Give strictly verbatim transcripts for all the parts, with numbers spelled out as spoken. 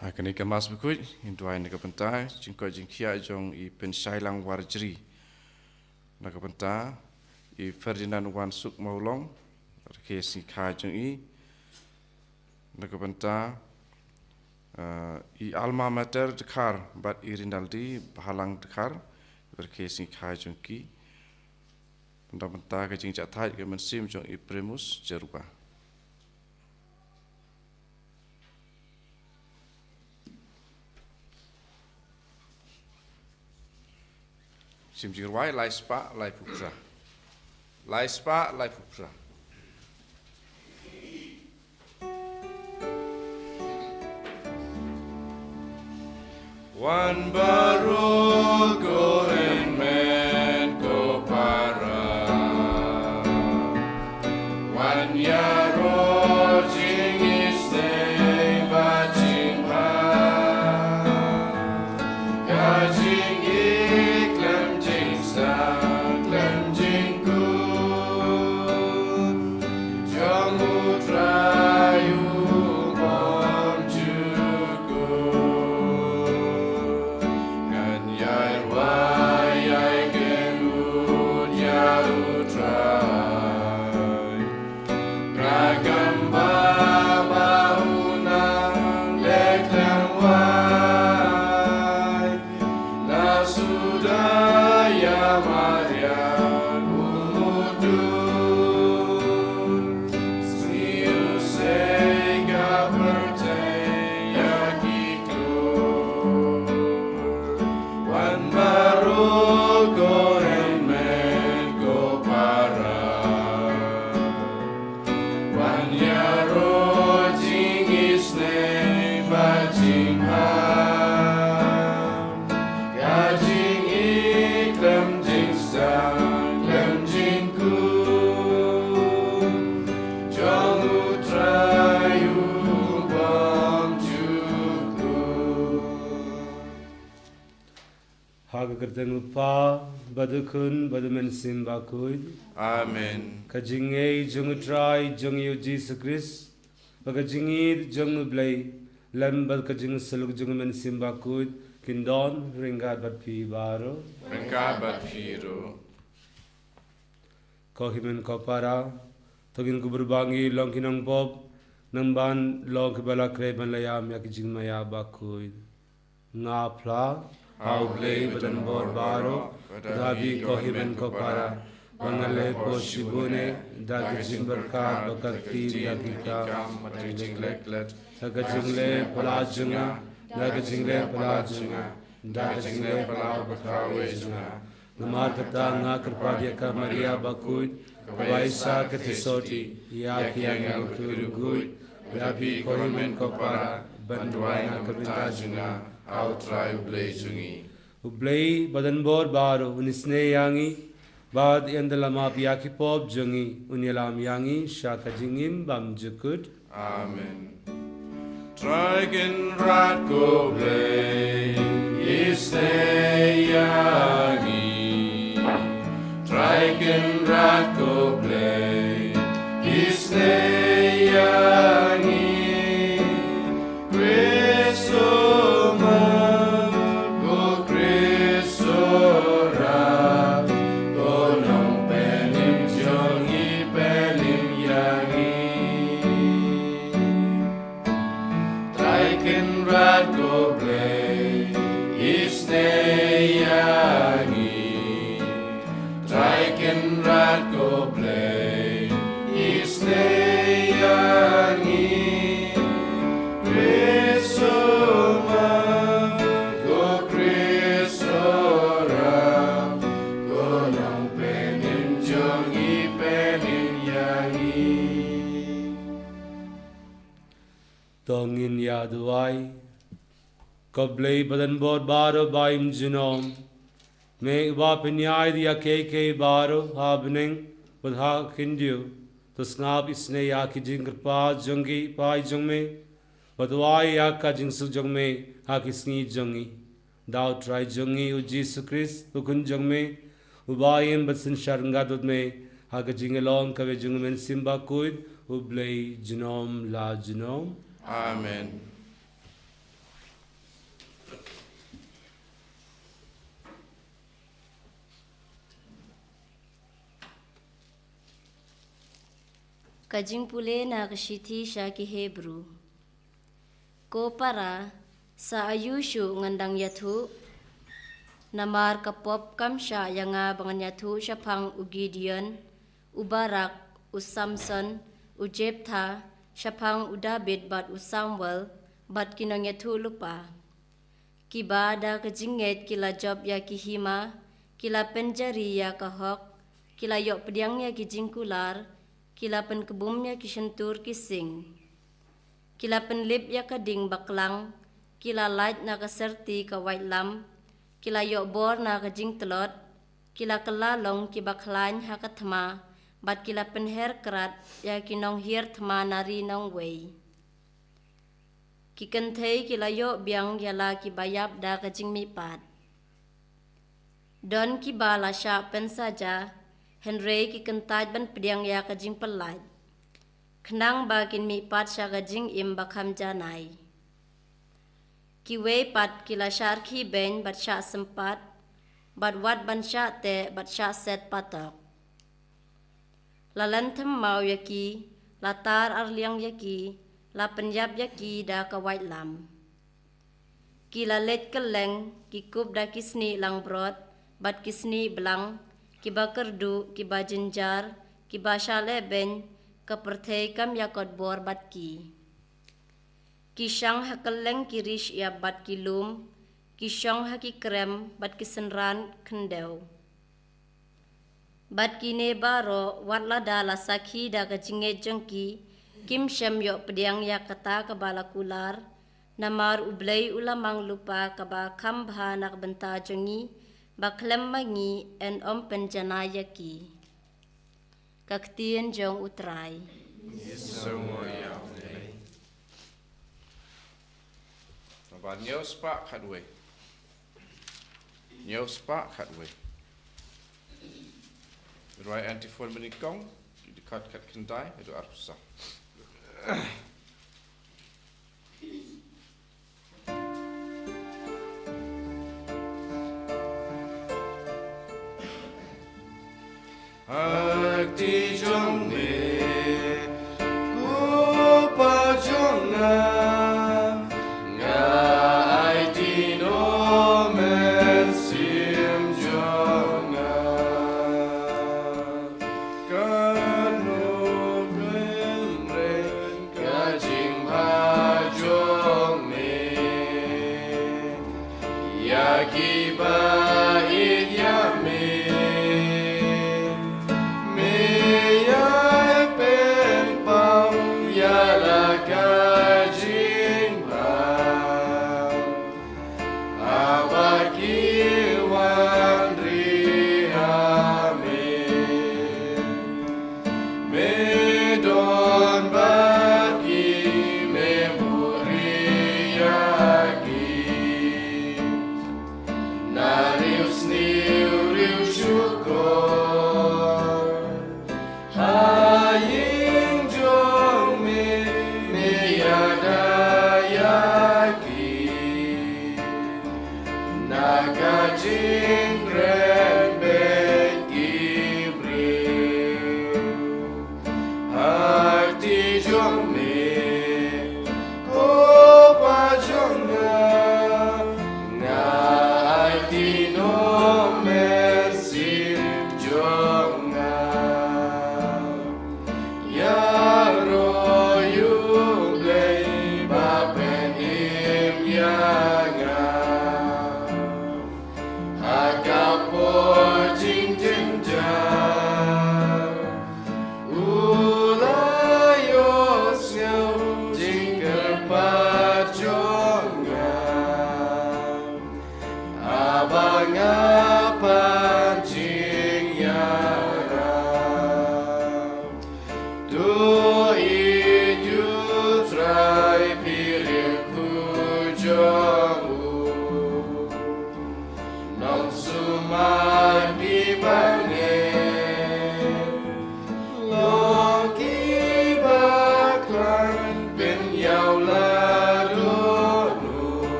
Ha kane ka Mass bakhuid, ngin duwai na ka bynta jingkoit jingkhiah jong i Pynshailang Warjri. Na ka bynta i Ferdinand Wansuk Mawlong, rakhe sngi kha jong i. Na ka bynta, eh, i Alma Mater Dkhar bad i Rinaldi Bhalang Dkhar, rakhe sngi kha jong ki. Na ka bynta ka jingjahthait ka mynsiem jong i Primus Jyrwa. Shim jingrwai lai spah lai phew phra. Lai spah lai phew phra. Wan baroh ko hynmen ko para. Wan ïaroh jingisynei bad jingbha. Ka jingïeit khlem jingstad khlem jingkut jong U Trai u bym jukut. Ngan ïai rwai ïai kynnoh ïa U Trai. Ka kam ba u nang leh khlem wai. Na suda ïa Maria u mudui. Sngewsih ka pyrthei ïa ki klur. Wan baroh ko hynmen ko para. Wan ïaroh jingisynei bad jingbha. Ka jingïeit khlem jingstad khlem jingkut jong U Trai u bym jukut. Ha ka kyrteng U Kpa bad U Khun bad U Mynsiem Bakhuid. Amen. Ka jingngeit jong U Trai jong ngi U Jisu Khrist bad ka jingïeit jong U Blei lem bad ka jingshlur jong U Mynsiem Bakhuid kin don ryngkat bad phi baroh. Ryngkat bad phi ruh. Ko hynmen ko para, to ngin kubur ba ngi long ki nongpop, nang ban long kiba la khreh ban la ïam ïa ki jingmaïa bakhuid. Nga phla ha U Blei badonbor baroh, bad ha phi ko hynmen ko para, ba nga la poi shibun eh da ka jingpyrkhat bad ka ktien, da ki kam bad da ka jingleh. Da ka jingleh palat jong nga, da ka jingleh palat jong nga, da ka jingleh palat bad kawei jong nga. Namar kata nga kyrpad ïa ka Maria bakhuid, kaba isa ka theisotti ïa ki angel bad ki riewkhuid, ïa phi ko hynmen ko para, ban duwai na ka bynta jong nga ha U Trai U Blei jong ngi. U Blei badonbor baroh un isynei ïa ngi, bad ynda la map ïa ki pop jong ngi un ïalam ïa ngi sha ka jingim bymjukut. Amen. Trai Kynrad ko Blei, isynei ïa ngi. Trai Kynrad ko Blei, isynei ïa ngi. Khrist u map, ko Khrist u rah, ko Nongpynim jong ngi, pynim ïa ngi. Trai Kynrad ko Blei, isynei ïa ngi. Trai Kynrad ko Blei, isynei ïa ngi. Khrist u map, ko Khrist u rah, ko Nongpynim jong ngi, pynim ïa ngi. To ngin ïa duwai. Ko Blei badonbor baroh ba im junom. Me uba pynïaid ïa kiei kiei baroh ha bneng bad ha khyndiat. To sngap isynei ïa ki jingkyrpad jong ki paid jong me. Bad wai ïa ka jingsuk jong me ha ki sngi jong ngi. Da U Trai jong ngi U Jisu Khrist, U Khun jong me, uba im bad synshar ryngkat bad me, ha ka jingïalong kawei jong U Mynsiem Bakhuid, U Blei junom la junom. Amen. Ka jingpule na ka shithi sha ki Hebru. Ko para, sa aïu shuh ngan dang ïathuh? Namar ka pop kam shah ïa nga ba ngan ïathuh shaphang u Gideon, u Barak, u Samson, u Jephtha, shaphang u David bad u Samuel, bad ki nongïathuh lypa. Kiba da ka jingngeit ki la jop ïa ki hima, ki la pynjari ïa ka hok, ki la ïoh pdiang ïa ki jingkular, ki la pynkbum ïa ki shyntur ki sing. Ki la pynlip ïa ka ding baklang, ki la lait na ka serti ka waitlam, ki la ïoh bor na ka jingtlot, ki la kylla long kiba khlaiñ ha ka thma, bad ki la pynher krat ïa ki nonghiar thma na ri nongwei. Ki kynthei ki la ïoh biang ïa la kiba ïap da ka jingmihpat. Don kiba la shah pynsaja, hynrei ki kyntait ban pdiang ïa ka jingpyllait, khnang ba kin mihpat sha ka jingim ba kham janai. Kiwei pat ki la shah rkhie beiñ bad shah sympat, bad wat ban shah teh bad shah set patok. La lynthem maw ïa ki, la tar arliang ïa ki, la pynïap ïa ki da ka waitlam. Ki la leit kylleng, ki kup da ki snieh langbrot bad ki snieh blang, kiba kyrduh, kiba jynjar, kiba shah lehbeiñ, ka pyrthei kam ïakot bor bad ki. Ki shang ha kylleng ki ri shyiap bad ki lum, ki shong ha ki krem bad ki synran khyndew. Bad kine baroh, wat lada la sakhi da ka jingngeit jong ki, kim shym ïoh pdiang ïa kata kaba la kular, namar U Blei u la mang lypa kaba kham bha na ka bynta jong ngi, ba khlem ma ngi yn ym pynjanai ïa ki. Ka ktien jong U Trai. Ngi sngewnguh ïa U Blei. Naba hynñiew spah khatwei. Hynñiew spah khatwei. Rwai antiphon banyngkong, dkhot khatkhyndai haduh arphew saw. Ha kti jong me, ko Pa jong nga, nga aiti noh u Mynsiem jong nga. Katno kynreng ka jingbha jong me ïa kiba ïeit ïa me. Me ïai pynpaw ïa la ka jingbha haba ki wan ri ha me. Me don bad ki, me buhrieh ïa ki.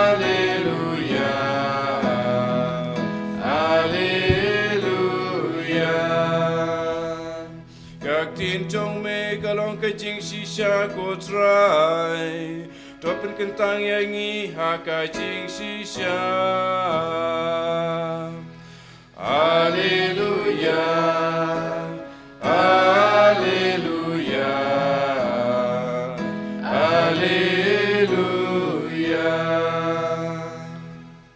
Alleluia, Alleluia. Ka ktien jong me ka long ka jingshisha, ko Trai. To pynkyntang ïa ngi ha ka jingshisha. Alleluia, Alleluia, Alleluia.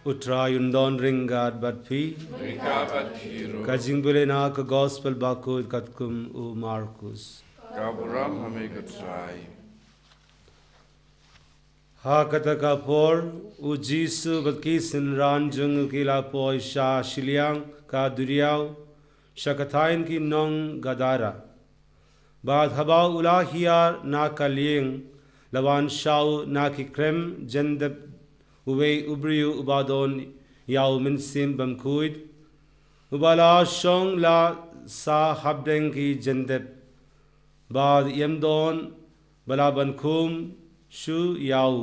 U Trai un don ryngkat bad phi. Ryngkat bad phi ruh. Ka jingpule na ka Gospel bakut katkum u Markus. Ka burom ha me ko Trai. Ha kata ka por, u Jisu bad ki synran jong u ki la poi sha shiliang ka duriaw, sha ka thaiñ ki nong Gadara. Bad haba u la hiar na ka lieng, la wan sha u na ki krem jyndep uwei u briew uba don ïa u mynsiem bymkhuid, uba la shong la sah hapdeng ki jyndep. Bad ym don ba lah ban khum shuh ïa u.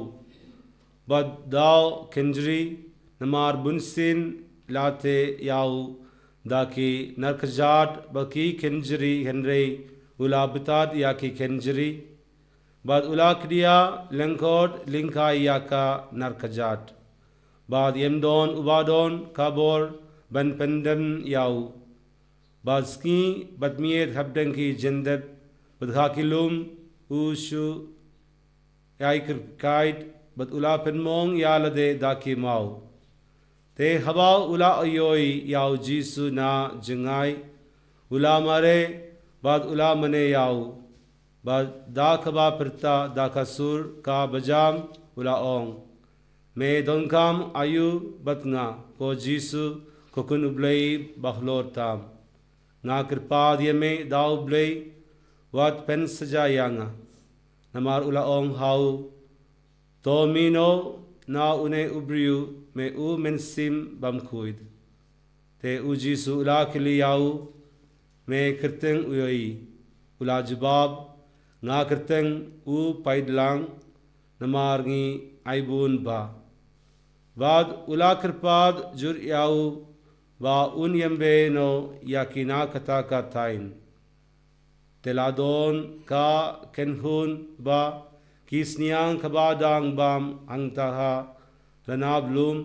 Bad da u kynjri, namar bunsien la teh ïa u da ki narkajat ba ki kynjri, hynrei u la btad ïa ki kynjri. Bad u la kdiah lyngkot lyngkai ïa ka narkajat. Bad ym don uba don ka bor ban pyndem ïa u. Bad sngi bad miet hapdeng ki jyndep bad ha ki lum u shu ïai kyrkait, bad u la pynmong ïa lade da ki maw. Te haba u la ïohi ïa u Jisu na jngai, u la mareh bad u la mane ïa u. Bad da kaba pyrta da ka sur kaba jam u la ong, Me donkam aïu bad nga, ko Jisu, ko Khun u Blei bahalor tam? Nga kyrpad ïa me da u Blei, wat pynsaja ïa nga. Namar u la ong ha u, To mih noh na une u briew, me u mynsiem bymkhuid. Te u Jisu u la kylli ïa u, Me kyrteng aïu? U la jubab, Nga kyrteng u Paidlang, namar ngi aibun bha. Bad u la kyrpad jur ïa u ba un ïambe noh ïa ki na kata ka thaiñ. Te la don ka kynhun bad ki sniang kaba dang bam hangta ha ranab lum,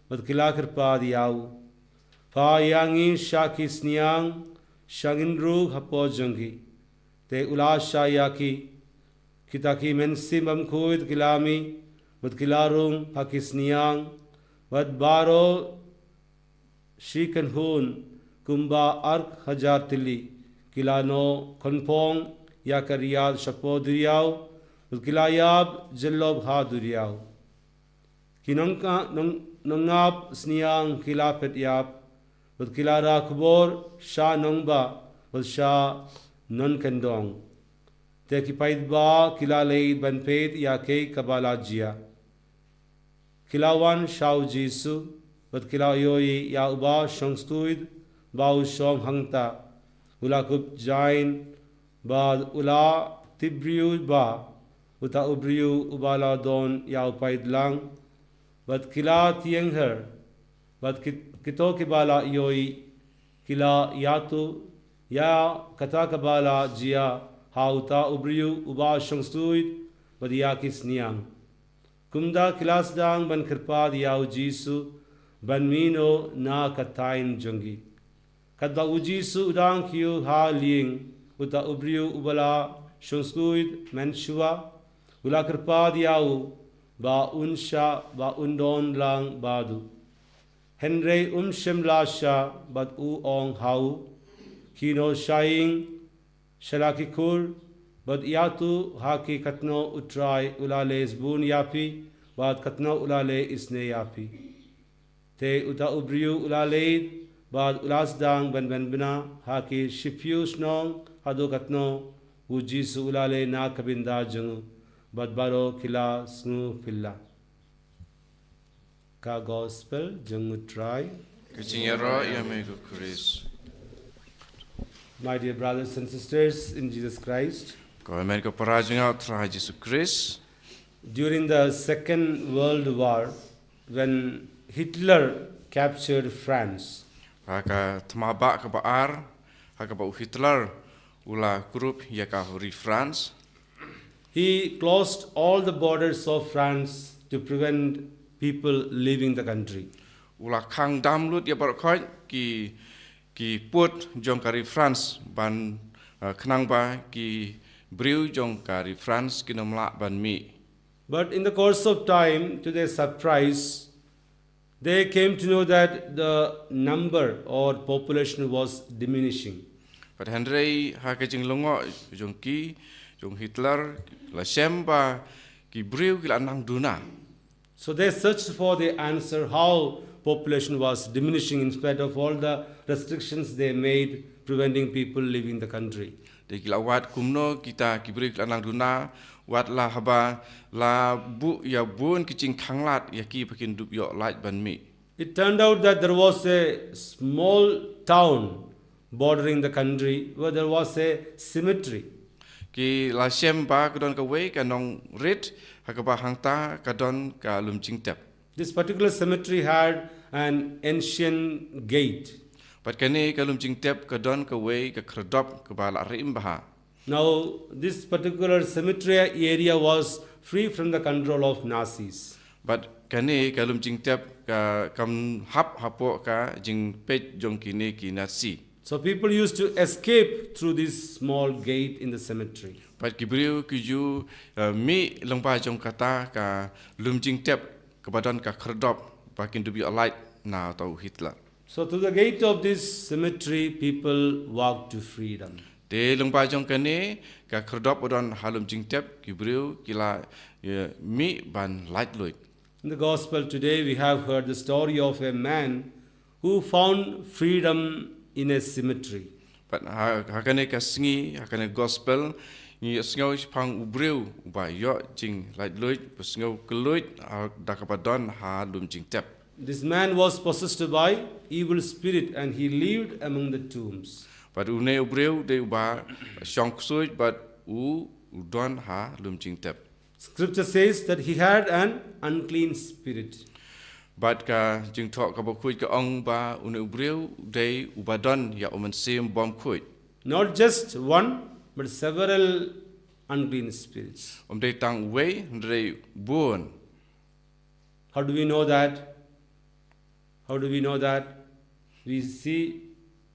bad ki la kyrpad ïa u, Phah ïa ngi sha ki sniang, sha ngin rung hapoh jong ki. Te u la shah ïa ki. Kita ki mynsiem bymkhuid ki la mih bad ki la rung ha ki sniang, bad baroh shi kynhun, kumba ar hajar tylli, ki la noh khonpong ïa ka riat shapoh duriaw, bad ki la ïap jyllop ha duriaw. Ki nongka-, nong-, nongap sniang ki la phet ïap, bad ki la rah khubor sha nongbah bad sha nongkyndong. Te ki paidbah ki la leit ban peit ïa kaei kaba la jia. Ki la wan sha u Jisu, bad ki la ïohi ïa uba shongskriwed ba u shong hangta, u la kup jaiñ, bad u la tipbriew bha, uta u briew uba la don ïa u paidlang. Bad ki la tieng her, bad ki-, kito kiba la ïohi, ki la ïathuh ïa kata kaba la jia ha uta u briew uba shongskriwed bad ïa ki sniang. Kumta ki la sdang ban kyrpad ïa u Jisu ban mih noh na ka thaiñ jong ki. Katba u Jisu u dang kiew ha lieng, uta u briew uba la shongskriwed mynshuwa, u la kyrpad ïa u ba un shah, ba un don lang bad u. Hynrei um shym la shah, bad u ong ha u, Khie noh sha ïing sha la ki khur, bad ïathuh ha ki katno u Trai u la leh sbun ïa phi, bad katno u la leh isynei ïa phi. Te uta u briew u la leit, bad u la sdang ban pynbna ha ki shiphew shnong haduh katno u Jisu u la leh na ka bynta jong u, bad baroh ki la sngewphylla. Ka Gospel jong u Trai. Ka jingïaroh ïa me ko Khrist. My dear brothers and sisters in Jesus Christ, ko hynmen ko para jong nga ha u Trai Jisu Khrist. During the Second World War, when Hitler captured France, Ha ka thma ba kaba ar, ha kaba u Hitler u la kurup ïa ka ri France, he closed all the borders of France to prevent people leaving the country. U la khang dam lut ïa baroh khoit ki, ki pud jong ka ri France ban, uh, khnang ba ki briew jong ka ri France kin ym lah ban mih. But in the course of time, to their surprise, they came to know that the number or population was diminishing. Bad hynrei ha ka jinglyngngoh jong ki, jong Hitler, la shem ba ki briew ki la nang duna. So they searched for the answer how population was diminishing in spite of all the restrictions they made preventing people leaving the country. Te ki la wad kumno kita ki briew ki la nang duna, wat la haba la buh ïa bun ki jingkhanglad ïa ki ba kin dup ïoh lait ban mih. It turned out that there was a small town bordering the country where there was a cemetery. Ki la shem ba ka don kawei ka nongrit ha kaba hangta ka don ka lum jingtep. This particular cemetery had an ancient gate. Bad kane ka lum jingtep ka don kawei ka khyrdop kaba la rim bha. Now, this particular cemetery area was free from the control of Nazis. Bad kane ka lum jingtep ka kam hap hapoh ka jingpeit jong kine ki Nazi. So people used to escape through this small gate in the cemetery. Bad ki briew ki ju, uh, mih lyngba jong kata ka lum jingtep kaba don ka khyrdop ba kin dup ïoh lait na uta u Hitler. So through the gate of this cemetery, people walked to freedom. Te lyngba jong kane ka khyrdop ba don ha lum jingtep ki briew ki la, eh, mih ban lait luid. In the gospel today, we have heard the story of a man who found freedom in a cemetery. Bad ha, ha kane ka sngi, ha kane gospel, ngi sngew shaphang u briew uba ïoh jinglait luid, ba sngew kylluid, ha, da kaba don ha lum jingtep. This man was possessed by evil spirit and he lived among the tombs. Bad une u briew dei uba shong ksuid bad u, u don ha lum jingtep. Scripture says that he had an unclean spirit. Bad ka jingthoh kaba khuid ka ong ba une u briew dei uba don ïa u mynsiem bymkhuid. Not just one, but several unclean spirits. Um dei tang uwei, hynrei bun. How do we know that? How do we know that? We see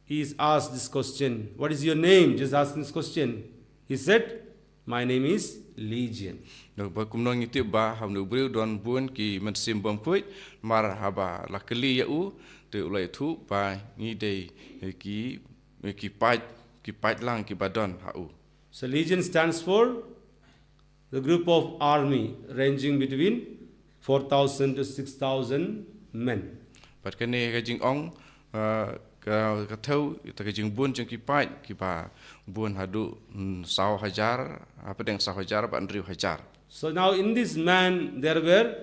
he is asked this question, "What is your name?" Just asking this question. He said, "My name is Legion." Naba kumno ngi tip ba ha une u briew don bun ki mynsiem bymkhuid, namar haba la kylli ïa u, te u la ïathuh ba ngi dei, eh, ki, eh, ki paid, ki paid lang kiba don ha u. So Legion stands for the group of army ranging between four thousand to six thousand men. Bad kane ka jingong, uh, ka, ka thew, ïa ka jingbun jong ki paid, kiba bun haduh, mm, saw hajar, hapdeng saw hajar bad hynriew hajar. So now in this man there were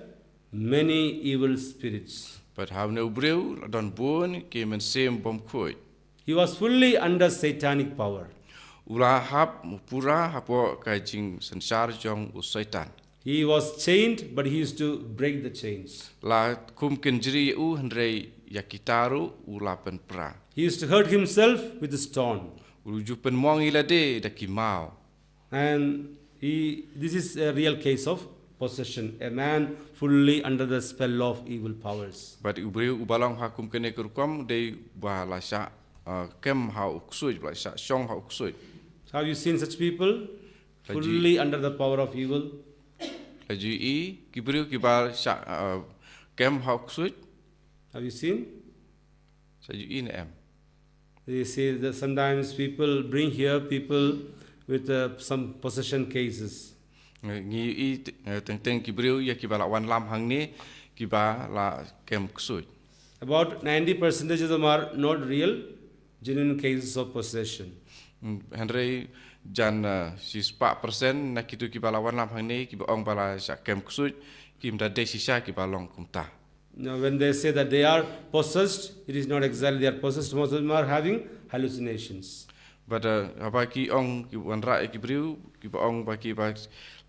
many evil spirits. Bad ha une u briew la don bun ki mynsiem bymkhuid. He was fully under satanic power. U la hap pura hapoh ka jingsynshar jong u Soitan. He was chained, but he used to break the chains. La khum kynjri ïa u, hynrei ïa kita ruh u la pynpra. He used to hurt himself with a stone. U ju pynmong ïa lade da ki maw. And he, this is a real case of possession, a man fully under the spell of evil powers. Bad u briew uba long ha kum kane ka rukom dei uba la shah, uh, kem ha u ksuid, ba la shah shong ha u ksuid. Have you seen such people? Lagi. Fully under the power of evil. Lagi i, ki briew kiba shah, uh, kem ha u ksuid. Have you seen? Sa ju i ne em? You see that sometimes people bring here people with, uh, some possession cases. Ngi i, eh, teng teng ki briew ïa kiba la wanlam hangne, kiba la kem ksuid. About ninety percentage of them are not real, genuine cases of possession. Mm, hynrei jan, eh, shispah percent na kitu kiba la wanlam hangne, kiba ong ba la shah kem ksuid, kim da dei shisha kiba long kumta. Now, when they say that they are possessed, it is not exactly they are possessed. Most of them are having hallucinations. But, uh, haba ki ong, ki wanrah ïa ki briew, kiba ong ba ki ba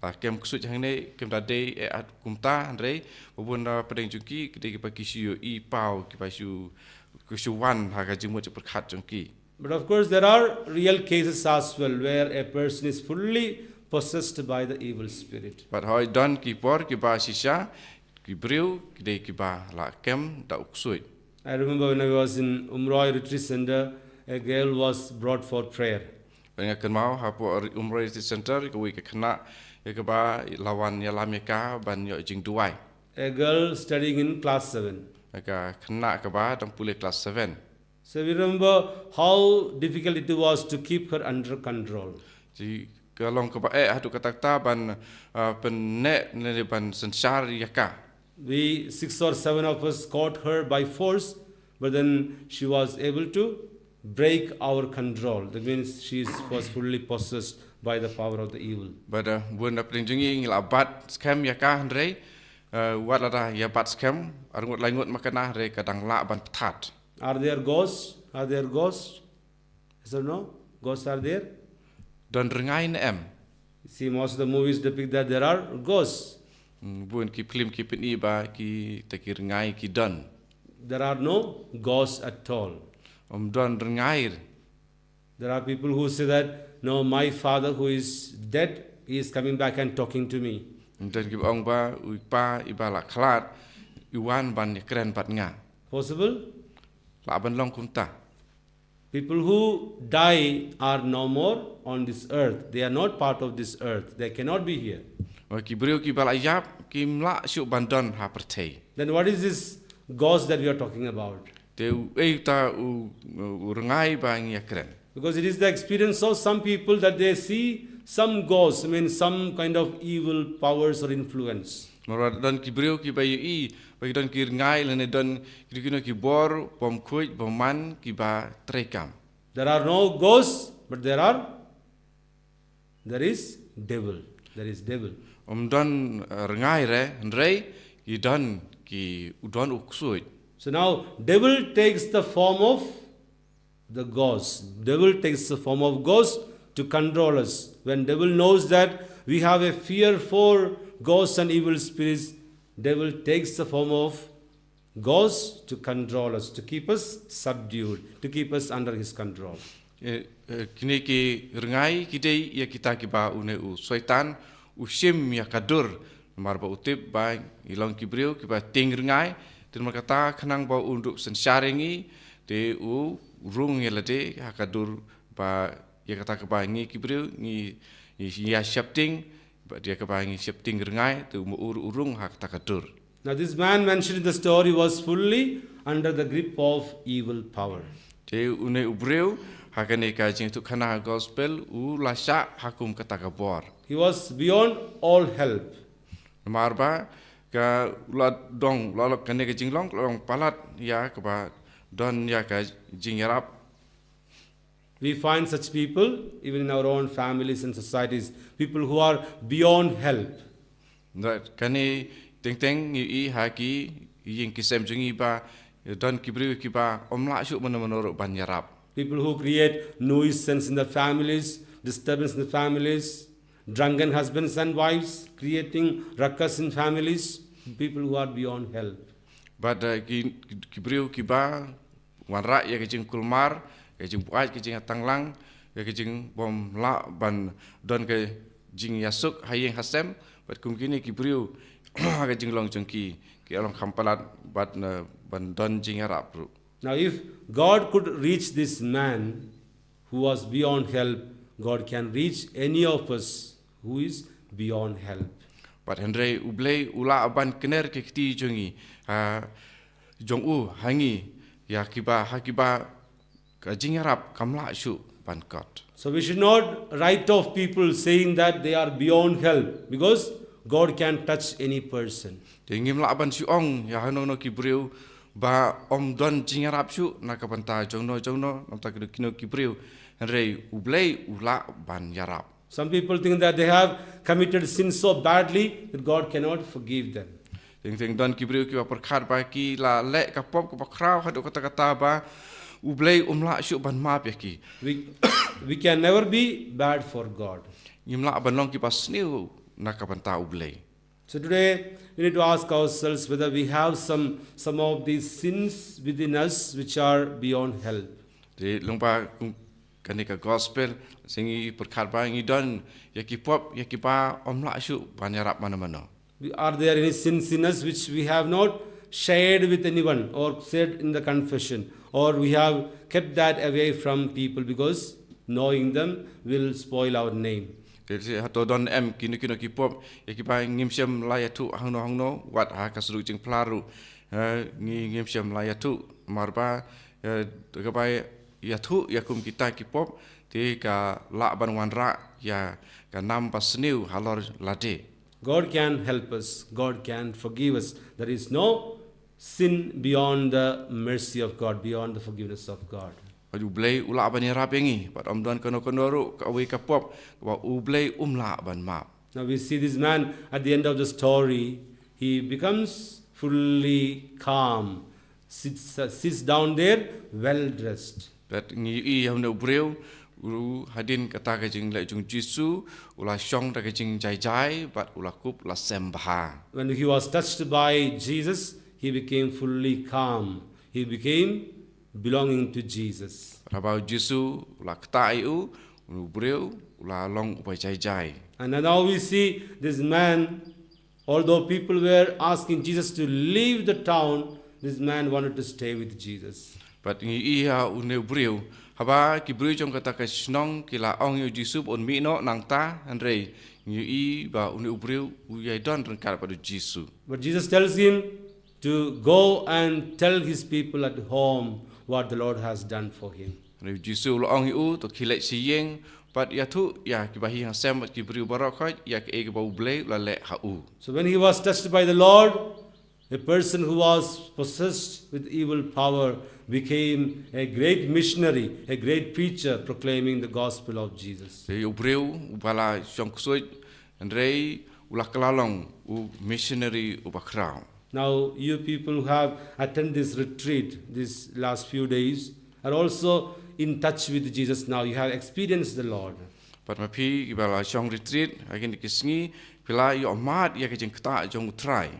la kem ksuid hangne, kem da dei eh at kumta, hynrei ba bun na pdeng jong ki, ki dei kiba ki shu ïohi paw, kiba shu, ki shu wan ha ka jingmut jingpyrkhat jong ki. But of course, there are real cases as well where a person is fully possessed by the evil spirit. Bad hoi don ki por kiba shisha, ki briew, ki dei kiba la kem da u ksuid. I remember when I was in Umroi Retreat Center, a girl was brought for prayer. Bad nga kynmaw hapoh Umroi Retreat Center, kawei ka khynnah, ïa kaba la wan ïalam ïa ka ban ïoh jingduwai. A girl studying in class seven. Ka khynnah kaba dang pule class seven. So we remember how difficult it was to keep her under control. Te ka long kaba eh haduh katta katta ban, ah, pynneh ne ban synshar ïa ka. We, six or seven of us, caught her by force, but then she was able to break our control. That means she is, was fully possessed by the power of the evil. Bad, ah, bun na pdeng jong ngi ngi la bat skhem ïa ka, hynrei, ah, wat lada ïa bat skhem, arngut laingut ma ka na, hynrei ka dang lah ban pthat. Are there ghosts? Are there ghosts? Yes or no? Ghosts are there? Don rngai ne em? See, most of the movies depict that there are ghosts. Mm, bun ki phlim ki pyni ba kita ki rngai ki don. There are no ghosts at all. Ym don rngai. There are people who say that, "No, my father who is dead, he is coming back and talking to me." Don kiba ong ba u kpa iba la khlad i wan ban ïakren bad nga. Possible? Lah ban long kumta. People who die are no more on this earth. They are not part of this earth. They cannot be here. Ki briew kiba la ïap kim lah shuh ban don ha pyrthei. Then what is this ghost that we are talking about? Te u ei ta u, u rngai ba ngi ïakren. Because it is the experience of some people that they see some ghosts, I mean, some kind of evil powers or influence. Namar ba don ki briew kiba ïohi ba ki don ki rngai lane don ki, ki, ki bor bym khuid bym man kiba trei kam. There are no ghosts, but there are, there is devil. There is devil. Ym don eh, rngai re, hynrei ki don ki, u don u ksuid. So now devil takes the form of the ghost. Devil takes the form of ghost to control us. When devil knows that we have a fear for ghosts and evil spirits, devil takes the form of ghosts to control us, to keep us subdued, to keep us under his control. Eh, eh, kine ki rngai ki dei ïa kita kiba une u Soitan u shim ïa ka dur, namar ba u tip ba i long ki briew kiba tieng rngai. Te namar kata khnang ba un dup synshar ïa ngi, te u rung ïa lade ha ka dur ba ïa kata kaba ngi ki briew ngi, ngi ïa sheptieng, ba ïa kaba ngi sheptieng rngai, te u ma ur u rung ha kata ka dur. Now this man mentioned in the story was fully under the grip of evil power. Te une u briew ha kane ka jingïathuhkhana gospel u la shah ha kum kata ka bor. He was beyond all help. Namar ba ka u la dong, u la long kane ka jinglong, u la long palat ïa kaba don ïa ka jingïarap. We find such people even in our own families and societies, people who are beyond help. Right. Kane teng teng ngi ïohi ha ki ïing ki sem jong ngi ba don ki briew kiba ym lah shuh mano mano ruh ban ïarap. People who create nuisance in the families, disturbance in the families, drunken husbands and wives, creating ruckus in families, people who are beyond help. Bad uh, ki, ki briew kiba wanrah ïa ka jingkulmar, ka jingbuaid, ka jingïatanglang, ïa ka jingbymlah ban don ka jingïasuk ha ïing ha sem, bad kum kine ki briew ha ka jinglong jong ki, ki long kham palat bad na ban don jingïarap ruh. Now if God could reach this man who was beyond help, God can reach any of us who is beyond help. Bad hynrei U Blei u lah ban kner ki kti jong ngi ha jong u ha ngi ïa kiba ha kiba ka jingïarap kam lah shuh ban kot. So we should not write off people saying that they are beyond help because God can touch any person. Te ngim lah ban shu ong ïa hano hano ki briew ba ym don jingïarap shuh na ka bynta jongno jongno, na ka bynta kino kino ki briew, hynrei U Blei u lah ban ïarap. Some people think that they have committed sin so badly that God cannot forgive them. Teng teng don ki briew kiba pyrkhat ba ki la leh ka pop kaba khraw haduh katta katta ba U Blei um lah shuh ban map ïa ki. We, we can never be bad for God. Ngim lah ban long kiba sniew na ka bynta U Blei. So today we need to ask ourselves whether we have some some of these sins within us which are beyond help. Te lyngba kane ka gospel, sa ngi pyrkhat ba ngi don ïa ki pop ïa kiba ym lah shuh ban ïarap mano mano. Are there any sins in us which we have not shared with anyone or said in the confession, or we have kept that away from people because knowing them will spoil our name? Te hato don em kino kino ki pop ïa kiba ngim shym la ïathuh hangno hangno, wat ha ka sduk jingphla ruh, eh, ngi ngim shym la ïathuh, namar ba, eh, kaba ïathuh ïa kum kita ki pop te ka lah ban wanrah ïa ka nam basniew halor lade. God can help us. God can forgive us. There is no sin beyond the mercy of God, beyond the forgiveness of God. Bad U Blei u lah ban ïarap ïa ngi, bad ym don kano kano ruh kawei ka pop kaba U Blei um lah ban map. Now we see this man at the end of the story, he becomes fully calm, sits, uh, sits down there well dressed. Bad ngi ïohi ïa une u briew, u hadien kata ka jingleh jong U Jisu, u la shong da ka jingjai jai, bad u la kup la sem bha. When he was touched by Jesus, he became fully calm. He became belonging to Jesus. Haba U Jisu u la ktah ïa u, une u briew u la long uba jai jai. And now we see this man, although people were asking Jesus to leave the town, this man wanted to stay with Jesus. Bad ngi ïohi ïa une u briew, haba ki briew jong kata ka shnong ki la ong ïa U Jisu ba un mih noh nangta, hynrei ngi ïohi ba une u briew u ïai don ryngkat bad U Jisu. But Jesus tells him to go and tell his people at home what the Lord has done for him. Hynrei U Jisu u la ong ïa u, to khie leit sha ïing bad ïathuh ïa kiba ha ïing ha sem bad ki briew baroh khoit ïa kaei kaba U Blei u la leh ha u. So when he was touched by the Lord, a person who was possessed with evil power became a great missionary, a great preacher, proclaiming the gospel of Jesus. Te u briew uba la shong ksuid, hynrei u la kylla long u missionary uba khraw. Now, you people who have attended this retreat these last few days are also in touch with Jesus now. You have experienced the Lord. Bad ma phi kiba la shong retreat ha kine ki sngi, phi la ïoh mad ïa ka jingktah jong U Trai.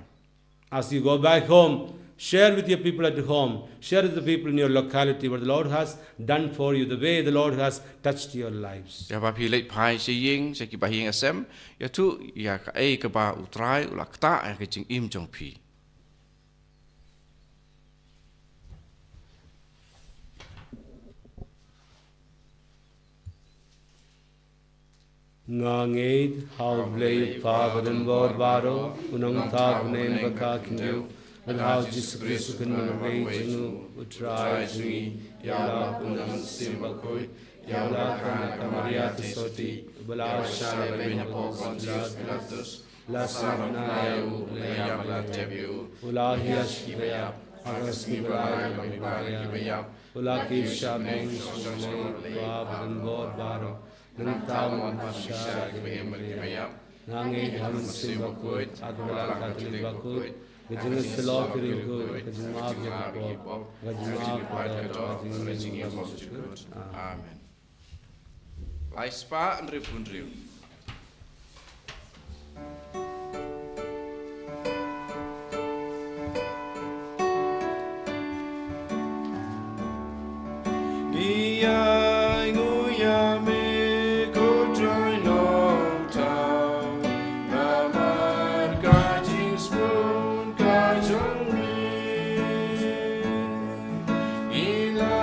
As you go back home, share with your people at home, share with the people in your locality what the Lord has done for you, the way the Lord has touched your lives. Ïa ba phi leit phai sha ïing, sha kiba ha ïing ha sem, ïathuh ïa kaei kaba U Trai u la ktah ïa ka jingim jong phi. Nga ngeit ha U Blei U Kpa badonbor baroh, U Nongthaw bneng bad ka khyndew, bad ha U Jisu Khrist U Kynrad jong U, U Trai jong ngi, ïa la U Mynsiem Bakhuid, ïa la ka Maria Theisotti, ba la shah beiñ hapoh Pontius Pilatus, la sah na ïa u, la ïap, la tep ïa u, u la hiar sha kiba ïap, ha ka sngi ba lai u la mih pat na kiba ïap, u la kiew shah bneng sha U Blei U Kpa badonbor baroh. Nangta un wan pynshai ïa kiba im bad kiba ïap. Nga ngeit ha U Mynsiem Bakhuid, ha ka Balang Katholik bakhuid, ka jingïasyllok ki riewkhuid, ka jingmap ïa ki pop, ka jingmap ka doh, ka jingim bakhraw. Amen. Lai spah hynriewphew hynriew. Ngi ïai nguh ïa me ko Trai Nongthaw, namar ka jingsbun ka jong me. Ngi la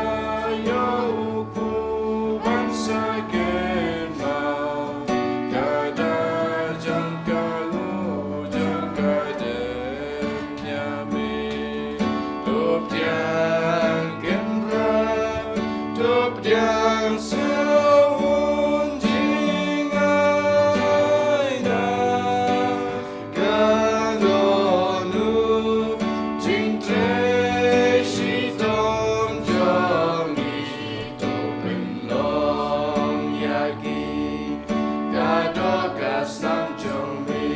ïoh u kpu ban sa kynmaw ka dak jong ka nguh jong ka dei ïa me. To pdiang Kynrad, to pdiang sa un jingaina. Ka don u jingtrei shitom jong ngi, to pynlong ïa ki ka doh ka snam jong me.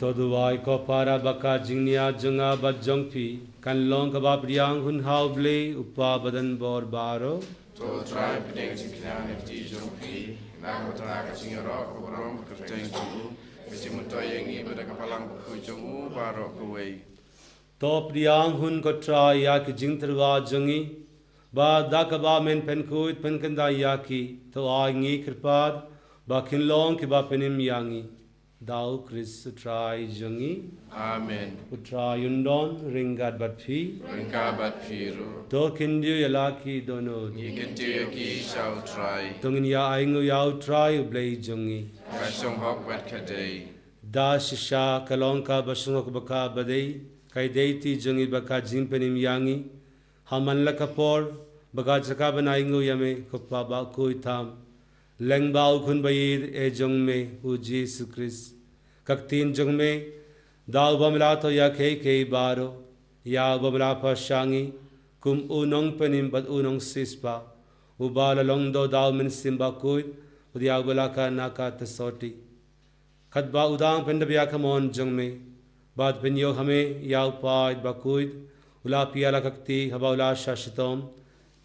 To duwai ko para ba ka jingniad jong nga bad jong phi kan long kaba pdiang hun ha U Blei U Kpa badonbor baroh. Ko Trai, pdiang jingkñia na ka kti jong phi, na ka bynta ka jingïaroh ka burom ka kyrteng jong u, ka jingmyntoi ïa ngi bad da ka balang bakhuid jong u baroh kawei. To pdiang hun ko Trai ïa ki jingtyrwa jong ngi, bad da kaba men pynkhuid pynkynta ïa ki, to ai ngi kyrpad ba kin long kiba pynim ïa ngi. Da u Khrist u Trai jong ngi. Amen. U Trai un don ryngkat bad phi. Ryngkat bad phi ruh. To kyndit ïa la ki dohnud. Ngi kyndit ïa ki sha u Trai. To ngin ïa ainguh ïa u Trai u Blei jong ngi. Ka shong hok bad ka dei. Da shisha ka long kaba shong hok bad kaba dei, ka ïadei ti jong ngi bad ka jingpynim ïa ngi. Ha man la ka por, ba ka jaka ban ainguh ïa me, ko Pa bakhuid tam. Lyngba u Khun ba ïeit eh jong me, u Jisu Khrist. Ka ktien jong me, da uba me la thoh ïa kiei kiei baroh, ïa uba me la phah sha ngi, kum u nongpynim bad u nongsiewspah, uba la long doh da u Mynsiem Bakhuid, bad ïa uba la kha na ka ta sotti. Katba u dang pyndep ïa ka mon jong me, bad pynïoh ha me ïa u paid bakhuid, u la pynïaid la ka kti haba u la shah shitom,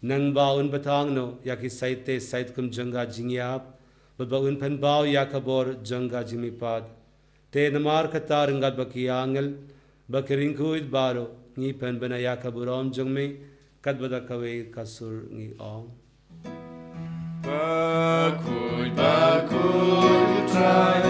nangba un btang noh ïa ki saite sait kum jong ka jingïap, bad ba un pynpaw ïa ka bor jong ka jingmihpat. Te namar kata ryngkat bad ki angel, bad ki riewkhuid baroh, ngi pynbna ïa ka burom jong me, katba da kawei ka sur ngi ong. Bakhuid, bakhuid u Trai,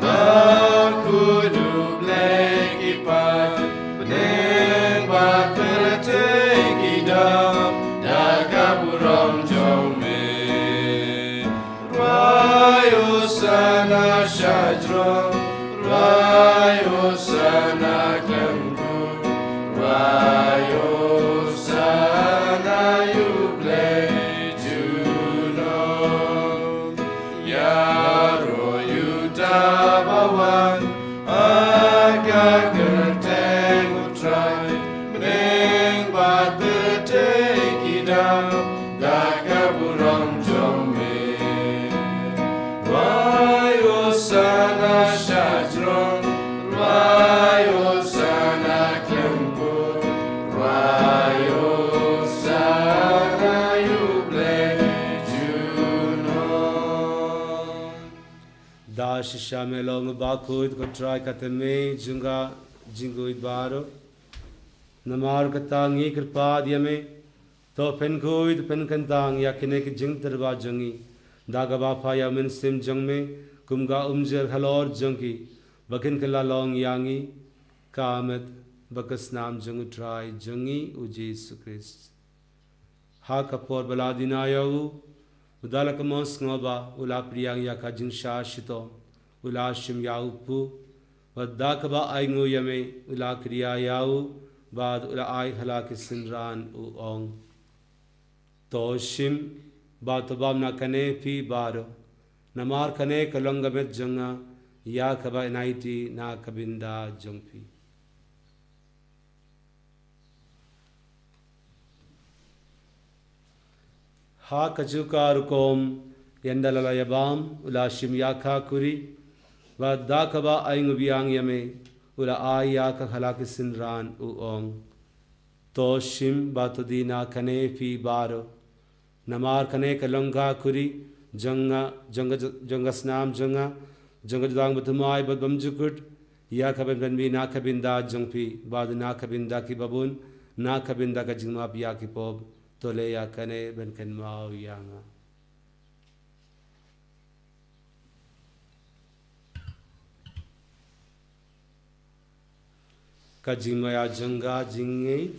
bakhuid u Blei ki paid, bneng bad pyrthei ki dap da ka burom jong me. Rwai hosana shajrong, rwai hosana khlem kut, rwai hosana ïa u Blei junom. Ïaroh ïa uta uba wan ha ka kyrteng u Trai, bneng bad pyrthei ki dap da ka burom jong me. Rwai hosana shajrong, rwai hosana khlem kut, rwai hosana ïa u Blei junom. Da shisha me long bakhuid ko Trai, ka thymmei jong ka jingkhuid baroh. Namar kata ngi kyrpad ïa me, to pynkhuid pynkyntang ïa kine ki jingtyrwa jong ngi, da kaba phah ïa u Mynsiem jong me kum ka umjir halor jong ki, ba kin kylla long ïa ngi ka met bad ka snam jong u Trai jong ngi u Jisu Khrist. Ha ka por ba la dina ïa u, u da la ka mon sngewbha, u la pdiang ïa ka jingshah shitom, u la shim ïa u kpu, bad da kaba ainguh ïa me, u la kdiah ïa u, bad u la ai ha la ki synran u ong. To shim, bad to bam na kane phi baroh, namar kane ka long ka met jong nga, ïa kaba ngi aiti na ka bynta jong phi. Ha kajuh ka rukom, ynda la la ïabam, u la shim ïa ka kuri, bad da kaba ainguh biang ïa me, u la ai ïa ka ha la ki synran u ong. To shim bad to die na kane phi baroh. Namar kane ka long ka kuri jong nga, jong ka, jong ka snam jong nga, jong ka jutang bathymmai bad bymjukut, ïa ka ban pynmih na ka bynta jong phi, bad na ka bynta ki babun, na ka bynta ka jingmap ïa ki pop. To leh ïa kane ban kynmaw ïa nga. Ka jingmaïa jong ka jingngeit.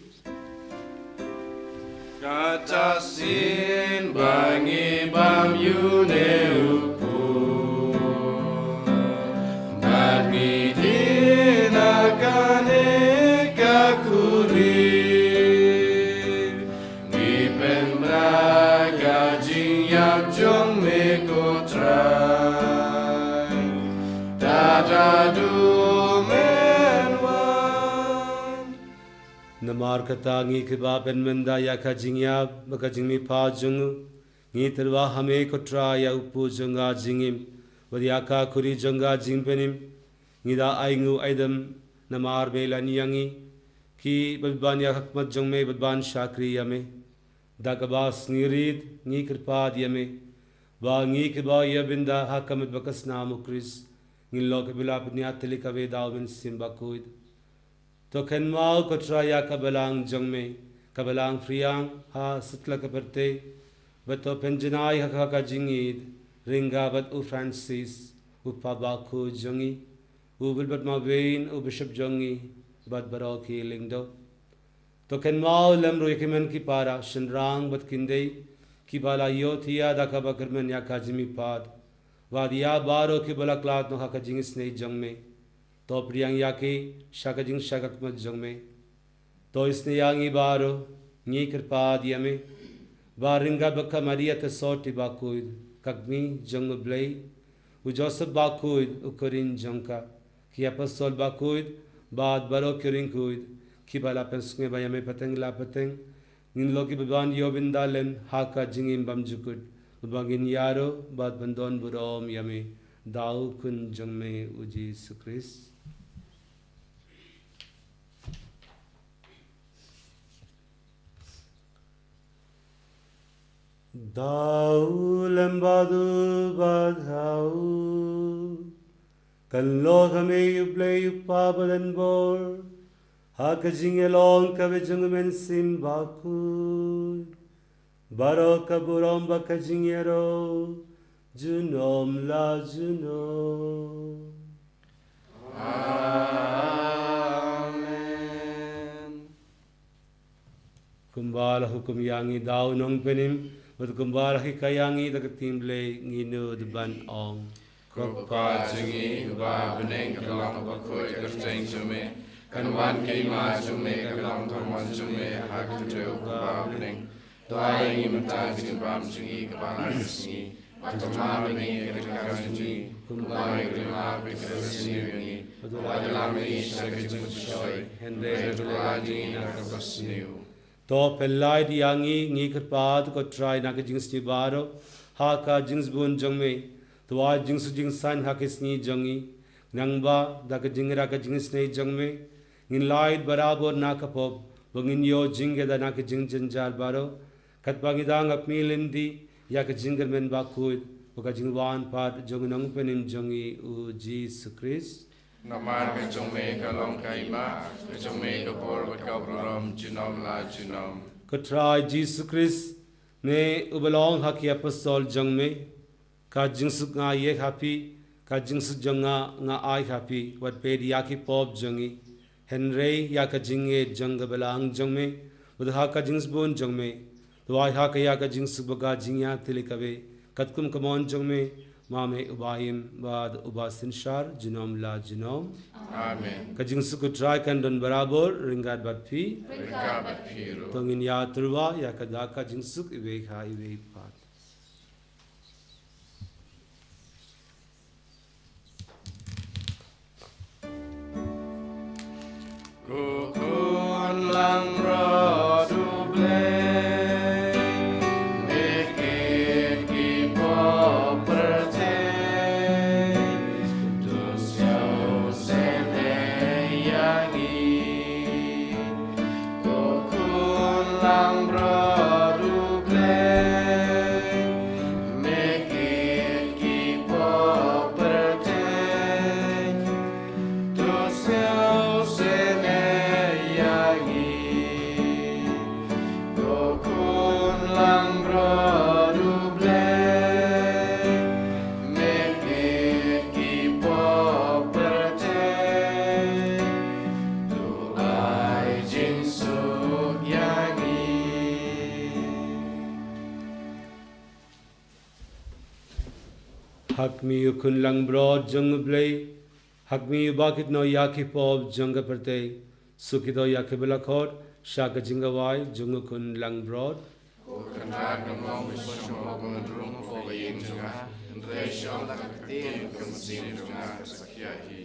Kata shisien ba ngi bam ïa une u kpu, bad ngi die na kane ka kuri. Ngi pynbna ka jingïap jong me ko Trai, tad haduh men wan. Namar kata ngi kiba pynmynda ïa ka jingïap bad ka jingmihpat jong u, ngi tyrwa ha me ko Trai ïa u kpu jong ka jingim, bad ïa ka kuri jong ka jingpynim. Ngi da ainguh aidem namar me la ïa ngi, kiba ban ïa ka khmat jong me bad ban shakri ïa me. Da kaba sngewrit ngi kyrpad ïa me ba ngi kiba ïa bynda ha ka met bad ka snam u Khrist ngin long kiba la pynïaid tylli ka wei da u Mynsiem Bakhuid. To kynmaw ko Trai ïa ka balang jong me kaba la phriang ha satlak ka pyrthei, bad to pynjanai ha ka jingïeit ryngkat bad u Francis u Papa bakhuid jong ngi, u Wilbert Marwein u Bishop jong ngi, bad baroh ki lyngdoh. To kynmaw lem ruh ïa ki hynmen ki para shynrang bad khyndai kiba la ïohthiah da kaba kyrmen ïa ka jingmihpat, bad ïa baroh kiba la khlad noh ha ka jingisynei jong me. To pdiang ïa ki sha ka jingshai khmat jong me. To isynei ïa ngi baroh, ngi kyrpad ïa me ba ryngkat bad ka Maria ka Sor Bakhuid, ka Kmie jong u Blei, u Joseph Bakhuid u khun jong ka, ki Apostol bakhuid bad baroh ki riewkhuid kiba la pynsngewbha ïa me pateng la pateng, ngin long kiba ban ïoh bynda lem ha ka jingim bymjukut, ba ngin ïaroh bad ban don burom ïa me da u Khun jong me u Jisu Khrist. Da u lem bad u bad ha u, kan long ha me U Blei U Kpa badonbor, ha ka jingïalong kaba jong U Mynsiem Bakhuid, baroh ka burom bad ka jingïaroh junom la junom. Amen. Kumba la hukum ïa ngi da u Nongpynim, bad kumba la hikai ïa ngi da ka ktien Blei, ngin nud ban ong: Ko Kpa jong ngi uba ha bneng, ka long kaba khuid ka kyrteng jong me, kan wan ka hima jong me, kan long ka mon jong me ha ka khyndew kumba ha bneng. To ai ïa ngi mynta ka jingbam jong ngi kaba ar sngi. Bad to map ïa ngi ka jingkam jong ngi, kumba ngi ruh ngi map ïa ki ba sniew ïa ngi. Bad to lam ïa ngi sha ka jingpynshoi, hynrei to lait ïa ngi na kaba sniew. To pynlait ïa ngi, ngi kyrpad ko Trai, na ka jingsniew baroh ha ka jingsbun jong me. To ai jingsuk jingsaiñ ha ki sngi jong ngi, nangba da ka jingïarap ka jingisynei jong me, ngin lait barabor na ka pop, ba ngin ïoh jingïada na ka jingjynjar baroh, katba ngi dang ap miet lynti ïa ka jingkyrmen bakhuid bad ka jingwan pat jong U Nongpynim jong ngi U Jisu Khrist. Namar ka jong me ka long ka hima, ka jong me ka bor bad ka burom junom la junom. Ko Trai Jisu Khrist, me uba la ong ha ki Apostol jong me: Ka jingsuk nga ïeh ha phi, ka jingsuk jong nga nga ai ha phi. Wat peit ïa ki pop jong ngi, hynrei ïa ka jingïeit jong ka balang jong me. Bad ha ka jingsbun jong me, to ai ha ka ïa ka jingsuk bad ka jingïaid tylli kawei, katkum ka mon jong me, ma me uba im bad uba synshar junom la junom. Amen. Ka jingsuk U Trai kan don barabor ryngkat bad phi. Ryngkat bad phi ruh. To ngin ïatyrwa ïa ka da ka jingsuk iwei ha iwei pat. Ko Khun langbrot U Blei, me kit ki pop pyrthei, to sngewsynei ïa ngi. Ko Khun langbrot U Blei, me kit ki pop pyrthei, to sngewsynei ïa ngi. Ko Khun langbrot U Blei, me kit ki pop pyrthei, to ai jingsuk ïa ngi. Ha khmih, U Khun langbrot jong U Blei, ha khmih, uba kit noh ïa ki pop jong ka pyrthei, suk kito ïa kiba la khot sha ka jingkhawai jong U Khun langbrot. Ko Kynrad, ngam long ban shong hapoh ka rung hapoh ka ïing jong nga, hynrei shong da ka ktien ka mynsiem jong nga ka sa khia hi.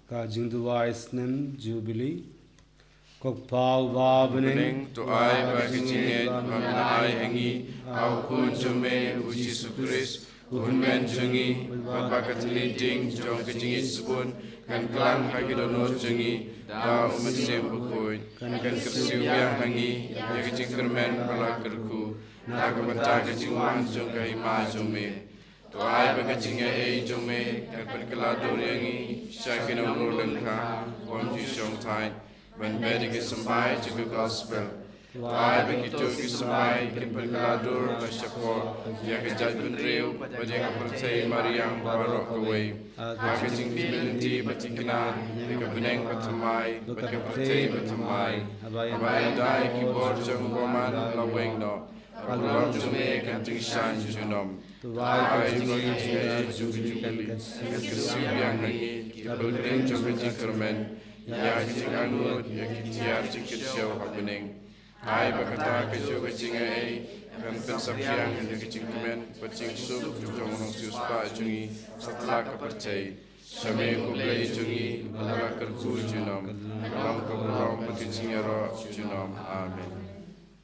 Ka jingduwai snem Jubili. Ko Kpa uba ha bneng, to ai ba ka jingngeit ba me la ai ha ngi ha u Khun jong me u Jisu Khrist, u Hynmen jong ngi, bad ba ka thylliej ding jong ka jingngeit sbun kan klang ha ki dohnud jong ngi da u Mynsiem Bakhuid, kan kyrsiew biang ha ngi ïa ka jingkyrmen ba la kyrkhu na ka bynta ka jingwan jong ka hima jong me. To ai ba ka jingaiei jong me kan pynkylla dur ïa ngi sha ki nonglor lyngkha bym ju shong thait ban beh ïa ki symbai jong ka gospel. To ai ba kito ki symbai kin pynkylla dur la shapoh ïa ka jaitbynriew bad ïa ka pyrthei mariang baroh kawei ha ka jingkyrmen lynti ba thikna ïa ka bneng ba thymmai bad ka pyrthei ba thymmai. Haba ïadei ki bor jong u bymman la weng noh, ka burom jong me kan tyngshaiñ junom. To ai ba ka jingaiei jong ka Jubili kan kyrsiew biang ha ngi, ki pilgrim jong ka jingkyrmen, ïa ka jingangnud ïa ki tiar jingkyrsiew ha bneng. Ai ba kata kajuh ka jingaiei kan pynsaphriang ïa ka jingkmen bad jingsuk jong u nongsiewspah jong ngi satlak ka pyrthei. Sha me ko Blei jong ngi ba la kyrkhu junom, ka long ka burom bad ka jingïaroh junom. Amen.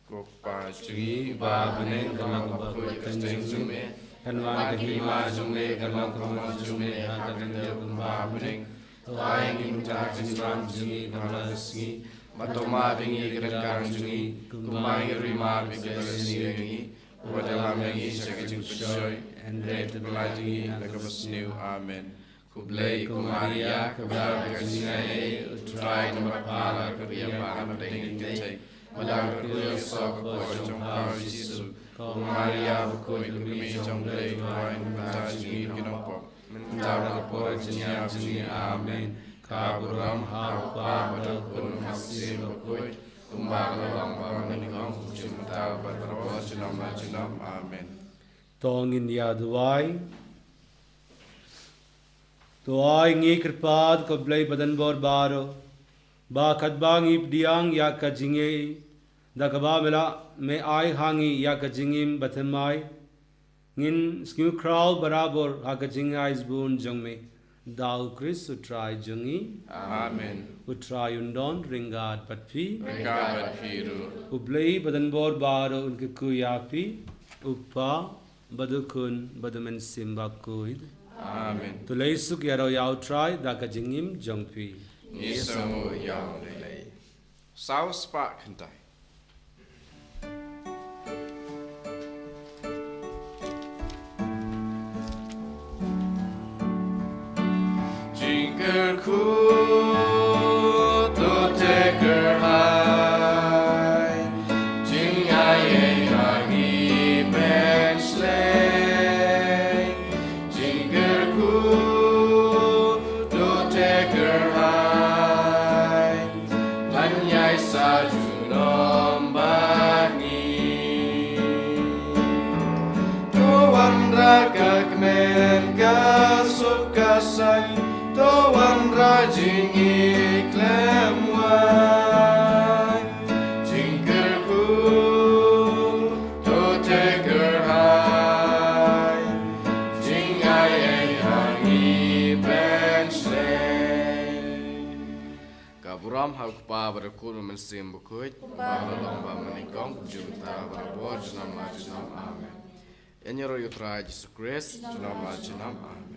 Ko Kpa jong ngi uba ha bneng, kan long ka bakhuid ka kyrteng jong me, kan wan ka hima jong me, kan long ka mon jong me ha ka khyndew kumba ha bneng. To ai ngi mynta ka jingbam jong ngi kaba la ka sngi, bad to map ïa ngi ki ryngkang jong ngi kumba ngi ruh ngi map ïa ki ba la sniew ïa ngi, bad ym lam ïa ngi sha ka jingpynshoi, hynrei to pyllait ïa ngi na kaba sniew. Amen. Ko Blei, ko Maria kaba don ha ka jingaiei, U Trai u don bad pha, la kyrpad ïa pha na pdeng ki kynthei, bad la kyrkhu ïa u soh ka por jong pha u Jisu. Ko Maria bakhuid, ka kmie jong U Blei, to duwai namar kata jong ngi ki nongpop, mynta bad ha ka por jingïap jong ngi. Amen. Ka burom ha u Kpa bad ha u Khun bad ha u Mynsiem Bakhuid, kumba ka la long bad mynnyngkong, kumjuh mynta bad barabor, junom la junom. Amen. To ngin ïa duwai. To ai ngi kyrpad ko Blei ba don bor baroh, ba katba ngi pdiang ïa ka jingaiei, da kaba me la, me ai ha ngi ïa ka jingim bathymmai, ngin sngewkhraw barabor ha ka jingai sbun jong me. Da U Khrist U Trai jong ngi. Amen. U Trai un don ryngkat bad phi. Ryngkat bad phi ruh. U Blei ba don bor baroh un kyrkhu ïa phi, U Kpa, bad U Khun, bad U Mynsiem Bakhuid. Amen. To leit suk ïaroh ïa U Trai da ka jingim jong phi. Ngi sngewbha ïa U Blei. Saw spah khyndai. Jingkyrkhu to te kyrhai, jingaiei ha ngi pynshlei. Jingkyrkhu to te kyrhai, ban ïai sa junom bad ngi. To wanrah ka kmen ka suk ka saiñ, to wanrah jingïeit khlem wai. Jingkyrkhu to te kyrhai, jingaiei ha ngi pynshlei. Ka burom ha u Kpa bad u Khun bad u Mynsiem Bakhuid, kumba la long bad mynnyngkong, kumjuh mynta bad barabor, junom la junom. Amen. Ïaroh ïa U Trai Jisu Khrist, junom la junom. Amen.